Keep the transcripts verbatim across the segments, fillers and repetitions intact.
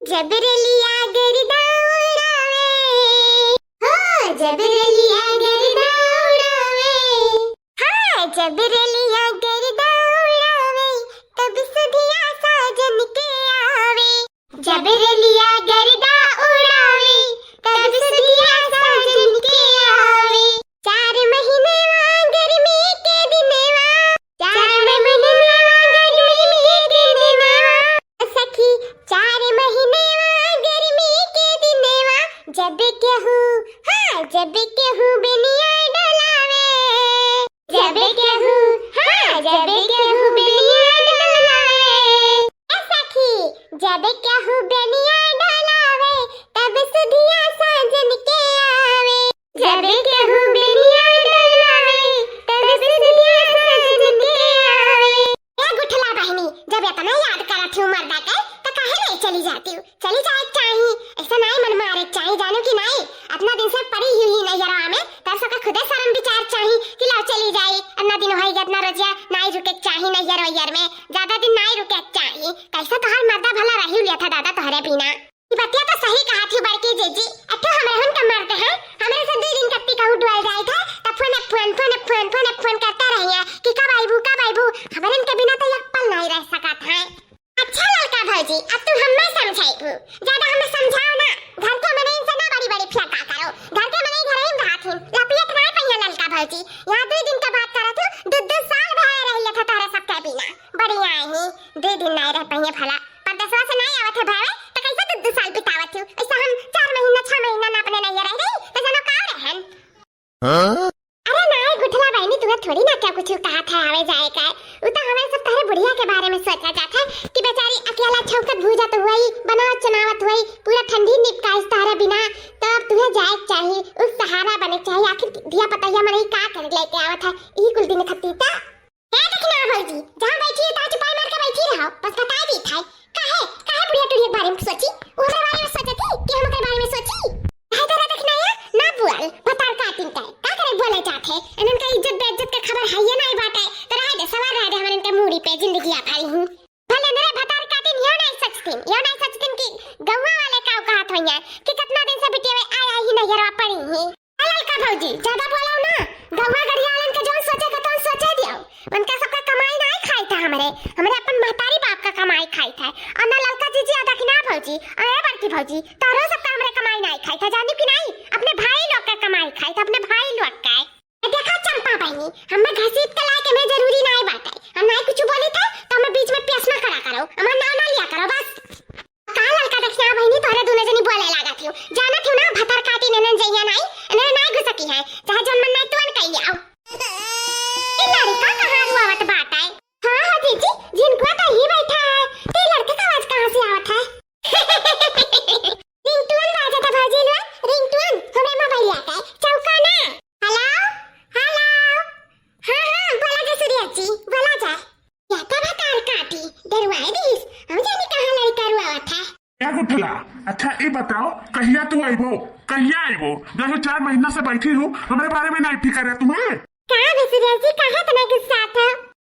जब रेलिया गर्दा उड़ावे, हो, जब रेलिया गर्दा उड़ावे, हाँ, जब रेलिया गर्दा उड़ावे, तब सुधिया साजन के आवे। जब रेलिया गर्दा उड़ावे, तब सुधिया साजन के आवे। चार महीनेवा गर्मी के दिनेवा, चार महीनेवा गर्मी के दिनेवा। सखी, चार महीनेवा गर्मी के दिनेवा, जब केहू, हाँ, जब केहू बेनिया डोलावे, जब केहू, हाँ, जब केहू बेनिया डोलावे। ए सखी, जब केहू बेनिया डोलावे, तब सुधिया साजन के आवे। जब केहू बेनिया डोलावे, तब सुधिया साजन के आवे। ए गुठला बहिनी, जब एतना याद करत हूँ मर्दा के, त काहे नहीं चली जाती हूँ? चली जाए के चाही, ऐसा नाई मन मारे के चाही, जानो कि नाई? अतना दिन से पड़ी हुई ही नैहरवा में, तब सबका खुदे शर्म विचार चाही कि लाओ चली जाई। अतना दिन होई गए, अतना रोजिया नाई रुके के चाही नैहर वैहर में, ज्यादा दिन नाई रुके के चाही। कैसा तोहार मर्दा भला रही लिया था दादा तोहरे बिना? ई बतिया तो सही कहा थी बड़की जीजी, अठो हमरे हुन का मर्द है, हमरे से दो दिन कत्ती कहूँ डुअल जाए थे, तब फोन, फोन, फोन, फोन, फोन, फोन करते रहिए कि कब आईबू, कब आईबू। हमरे इनके बिना तो एक पल नहीं रह सकत है। अच्छा ललका भौजी, अब तू हमें समझाइबू, ज्यादा हमें समझाओ ना। घर के मनई इनसे ना बड़ी बड़ी फियका करो, घर के मनई घर ही में रहत हिन, लपियत ना पहिया ललका भौजी। यहाँ दो दिन का बात करत हूँ, दो दो साल भय रही था तोहरे सबके बिना। बड़ी आई ही, दो दिन नहीं रह पहिए भला, परदेसवा से नहीं आवत है भावे, तो कैसे दो दो साल बितावत हूँ? ऐसा हम चार महीना, छह महीना ना अपने नहीं रह रही, तो जानो का रहन। हाँ? अरे नाई गुठला बहिनी, तुम्हें थोड़ी ना क्या कुछ कहा था आवे जाए का। उ तो हमें सब तोहरे बुढ़िया के बारे में सोचा जात है कि बेचारी अकेला छौकत भूजत हुई, बनावत चुनावत हुई, पूरा ठंडी निपकाइस तोहरे बिना। तो अब तुम्हें जाए के चाही, उस सहारा बने के चाही। आखिर धिया पतैया मनई का कर लेके आवत है, ई कुल दिन खत्ती तो। हे दखिना भौजी, जहाँ बैठी है, तहाँ चुपाई मार के बैठी रहो, बस बताई दी था। काहे, काहे बुढ़िया टुढ़िया के बारे में सोची? वो हमरे बारे में सोचती कि हम ओकरे बारे में सोची? काहे तोरा दखिना या ना बुआल, भतार काटिन का, का करे बोले जात है? इनन का इज्जत बेइज्जत के खबर है ये नहीं बाटे, तो रहे दे, सवार रहे दे, हमन इनके मूड़ी पे जिंदगी आ पाई हूँ। भले मेरे भतार काटिन यो नहीं सोचतीन, यो नहीं सोचतीन कि गौवा वाले का कहत होइया कि कितना दिन से बिटिया आया ही नहीं, घरवा पड़ी ही। ए ललका भौजी, ज्यादा बोलाओ ना। गौवा गढ़िया वालन के जौन सोचे के तौन सोचे दियो। उनका सबका कमाई नाई खाई था हमरे, हमरे अपन महतारी बाप का कमाई खाई था। और ना ललका जीजी आ दखिना भौजी, अरे बड़की भौजी, तारो सबका हमरे कमाई नाई खाई था, जानी कि नाई? अपने भाई लोग का कमाई खाई था, अपने भाई लोग का। ए देखा चंपा बहिनी, हमें घसीट के लाए के में जरूरी नाई बाटे। हम नाई कुछ बोली था, तो हमें बीच में पेश ना करा करो, हमार नाव ना लिया करो बस। का ललका दखिना बहिनी, तोहरे दुनो जनी बोले लागत हियो। जानत हियो ना, भतार काटी नेनन जइया नाई, एनन नाई घुसकी है, चाहे जौन मन नाई तुअन कइले आओ। ई लड़का कहाँ रुआवत बाटे? हाँ, हाँ, जीजी, झिनकुआ तो ही बैठा है, तो ई लड़के का आवाज कहाँ से आवत है? रिंगटोन बाजत है भौजी लोग, रिंगटोन, हमरे मोबाइलिया का, चौका ना। हेलो, हेलो, हाँ, हाँ, बोला जा सूर्या जी, बोला जा। या तो भतार काटी, डरवाए दीस, हम जानी कहाँ लड़का रुआवत है। क्या गुठला? अच्छा, ई बताओ, कहिया तू आइबो? कहिया आइबो? जब चार महीना से बैठी हूँ, हमरे बारे में नहीं फिकर है तुम्हें? का बे सूर्या जी, काहे इतना गुस्सा था?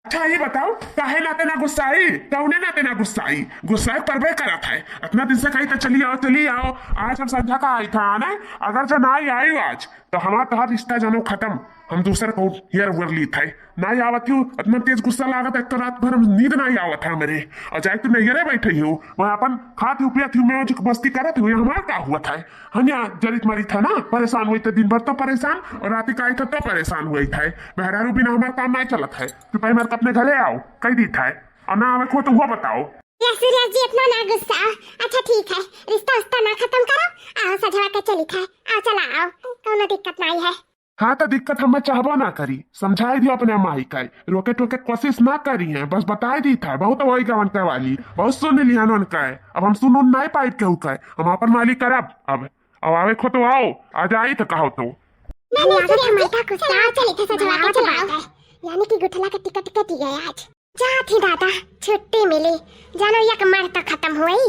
अच्छा, ई बताओ, काहे नाते ना गुस्साई? कौने नाते ना गुस्साई? गुस्साए परबे करत है। इतना दिन से कही तो चली आओ, चली आओ। आज हम संझा का आई था आने, अगर जो ना आई आज, तो हमार तोहार रिश्ता जानो खत्म। हम दूसर को हियर उयर ली थे। नाई आवत हूँ, इतना तेज गुस्सा लागत है, एक तो रात भर हम नींद नाई आवत है हमरे। और जाए तू नैहरे बैठे हो, वहाँ अपन खात हूँ, पियत हूँ, मौज मस्ती करत हूँ, हमार का हुआ था? हम यहाँ जरित मरी था ना, परेशान हुई थे, दिन भर तो परेशान, और रात का आई था तो परेशान हुई था। मेहरारू बिना हमार काम नाई चलत है। तू पहले मार के अपने घरे आओ, कह दी था, और ना आवे को तो हुआ बताओ। या सूर्या जी, इतना ना गुस्सा। अच्छा ठीक है, रिश्ता उस्ता ना खत्म करो, आओ सजवा के चली था, आओ चला आओ, कौनो दिक्कत नाई है। हाँ, तो दिक्कत हमें चाहबो ना करी। समझाई दियो अपने माई का, रोके टोके कोशिश ना करी है, बस बताई दी था। बहुत वही गवन के वाली, बहुत सुन लिया उनका है। अब हम सुन उन नहीं पाई केहू का है, हम अपन मालिक करब। अब, अब आवे खो तो आओ, आ जाई तो कहो तो। नहीं, नहीं, सूर्या जी, चला, चली थे सजवा के चला। यानी कि गुठला का टिकट कट गया आज। जा थी दादा, छुट्टी मिली, जानो एक मर तो खत्म हुई।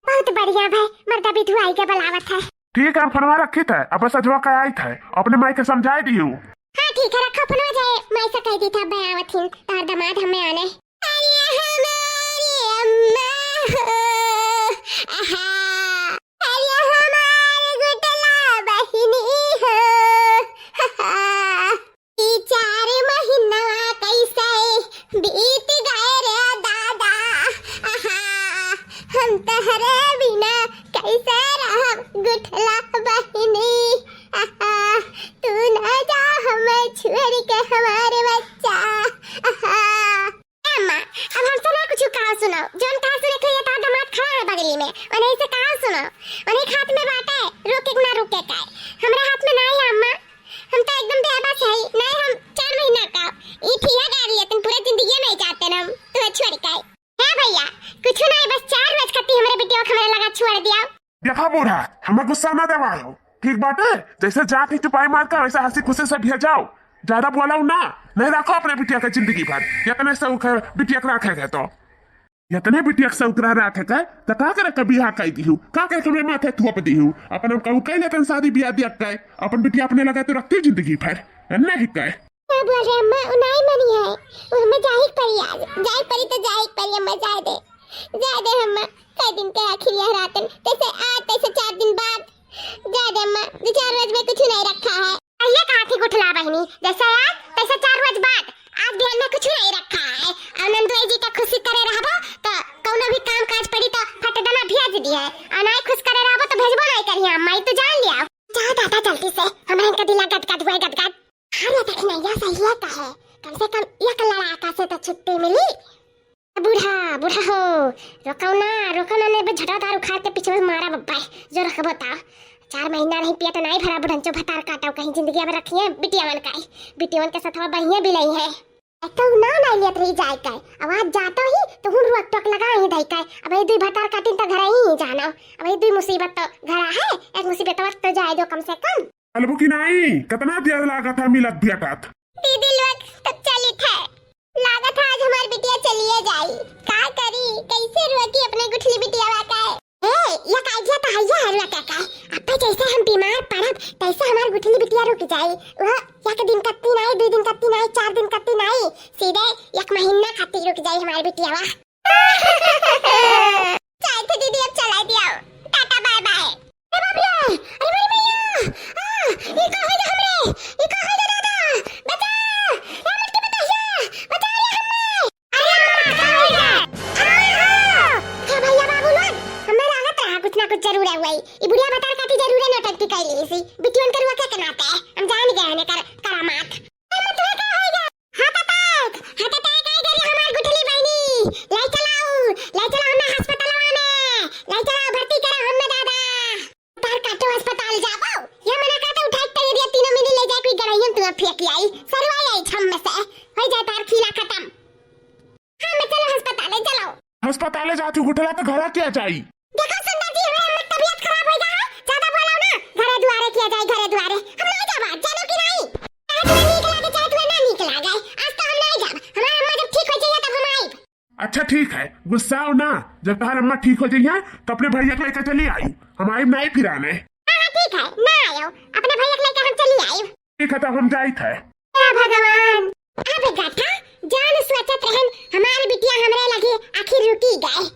बहुत बढ़िया भाई, मर्दा विधु आई के बुलावत है। ठीक है, हम फोनवा रखी थे, अब सजवा के आई थे, अपने माई के समझाई दियो। हाँ ठीक है, रखो फोनवा, जाए माई से कह दी था, अब आवत ही, तार दामाद हमें आने। अरे हमारी अम्मा हो, आहा। तोहरे बिना कैसे रहब गुठला बहिनी, आहा, तू ना जा हमें छोड़ के हमार बच्चा, आहा। ए अम्मा, अब हमसे ना कुछ कहा सुनो, जौन कहा सुने के लिए तो दामाद खड़ा है बगली में, उन्हीं से कहा सुनो, उन्हीं के हाथ में बाटे, रोके के ना रोके का, हमरा हाथ में ना है अम्मा, हम तो एकदम बेबस है, नहीं हम चार महीना का, ई ठिया गाड़ी है, तुम पूरे जिंदगी नहीं चाहते ना हम, तुम्हें छोड़ के। ए भैया, कुछ नहीं, बस चार रोज खातिर हमरे बिटिया के हमरे लगा छोड़ दिया। देखा बूढ़ा, हमें गुस्सा ना देवाओ, ठीक बाटे? जैसे जात ही चुपाई मार के वैसे हंसी खुशी से भेजाओ, ज्यादा बोलाओ ना, नहीं रखो अपने बिटिया के जिंदगी भर। इतने शौक है बिटिया के रखे के तो, इतने बिटिया के शौक रह रखे के, तो का करे के बियाह कर दिहू, का करे के हमरे माथे थोप दिहू? अपन हम कहू कह लेतन शादी बियाह दिया के, अपन बिटिया अपने लगा तो रखती जिंदगी भर, नहीं कहे। का बोल रहे अम्मा, उ नाई मनी है, उ हमें जाहिक परी आज, जाहिक परी तो जाहिक परी अम्मा, जाए दे, जाए दे अम्मा, कई दिन के आखिर यह रातन, तैसे आज, तैसे चार दिन बाद, जाए दे अम्मा, दो चार रोज में कुछ नहीं रखा है। अइये कहा थी गुठला बहिनी, जैसे आज, तैसे चार रोज बाद, आज बिहान में कुछ नहीं रखा है, और नंदुआई जी का खुशी करे रहबो, तो कौनो भी काम काज पड़ी तो फट दना भेज दिए, और नहीं खुश करे रहबो तो भेजबो नहीं करिए अम्मा, ई तो जान लिया। जाओ दादा जल्दी से, हमारे इनका दिला गदगद हुआ है, गदगद। अरे दखिनैया सहिया का है, कम से कम एक लड़ाका से तो छुट्टी मिली। बूढ़ा, बूढ़ा हो, रोको ना, रोको ना, नहीं बे झटादार उखाड़ के पीछे में मारा बब्बा है, जो रखबो ता। चार महीना नहीं पिया तो नहीं भरा बुढ़ंचो भतार काटो, कहीं जिंदगी अब रखिए बिटियावन का, बिटियावन के साथ बढ़िया भी नहीं है। एक तो ना नहीं लियत रही जाए का, अब आज जातो ही तो हम रुआ टोक लगा ही दई का, अब ये दुई भतार काटिन तो घर ही जानो, अब ये दुई मुसीबत तो घर है, एक मुसीबत वक्त तो जाए दो कम से कम। चलबू कि नाई? कितना देर लागत है मिलत भेटत? दीदी लोग, तब चलित है। लागत है आज हमार बिटिया चलिए जाई। का करी, कैसे रोकी अपने गुठली बिटिया का? ए, एक idea तो है यार, रुआ काका। अब्बे जैसे हम बीमार पड़ब, तैसे हमार गुठली बिटिया रुक जाई। वो एक दिन कत्ती नाई, दो दिन कत्ती नाई, चार दिन कत्ती नाई, सीधे एक महीना खातिर रुक जाई हमार बिटिया। चाहे थे दीदी, अब चला दिया। टाटा, बाय बाय। ए बाप रे, अरे मोरी मैया, आ, ई का होइल हमरे, ई का होइल दादा, बचा, ए मटकी बतहिया, बचा रे हमें। अरे अम्मा, का होइल? अम्मा हो, हे भैया बाबू लोग, हमें लागत रहा कुछ ना कुछ जरूर है हुई। ई बुढ़िया भतार काटी जरूर है नौटंकी कैली सी, बिटियन के रुआ के नाते, हम जान गए हैं कर करामात। अम्मा, तुम्हें का होइल? हार्ट अटैक, हार्ट अटैक आइ गए हमार गुठली बहिनी। लाई चलाओ, लाई चलाओ हमें अस्पतालवा में, लाई चलाओ भर्ती करा हमें दादा। तार काटो अस्पताल जाबो, या मना करते उठाए के दे दिया, तीनों मिली ले जाए कोई गड़ाइयन तू फेंक आई, सरवा आई छम में से, हो जाए तार खीला खत्म। हाँ, मैं चलो अस्पताले चलो। अस्पताले जाती गुठला तो घरा क्या जाई? देखो सुंदर जी, हमार अम्मा तबीयत खराब हो गया है, ज्यादा बोलो ना। घरे दुआरे किया जाए, घरे दुआरे। हम नहीं जाबा, जानो कि नहीं? चाहे तुम्हें नीक लागे, चाहे तुम्हें ना नीक लागे, आज तो हम नहीं जाब। हमार अम्मा जब ठीक हो जाइए तब हम आइब। अच्छा ठीक है, गुस्साओ ना। जब तुम्हार अम्मा ठीक हो जाइए तो अपने भैया को लेकर चली आई, हम आइब नहीं फिराने। हाँ, हाँ, ठीक है, ना आयो, अपने भैया को लेकर हम चली आइब। ठीक है, तब हम जाइत है। हे भगवान, अब गाथा जान सोचत रहन, हमार बिटिया हमरे लगे आखिर रुकी गए।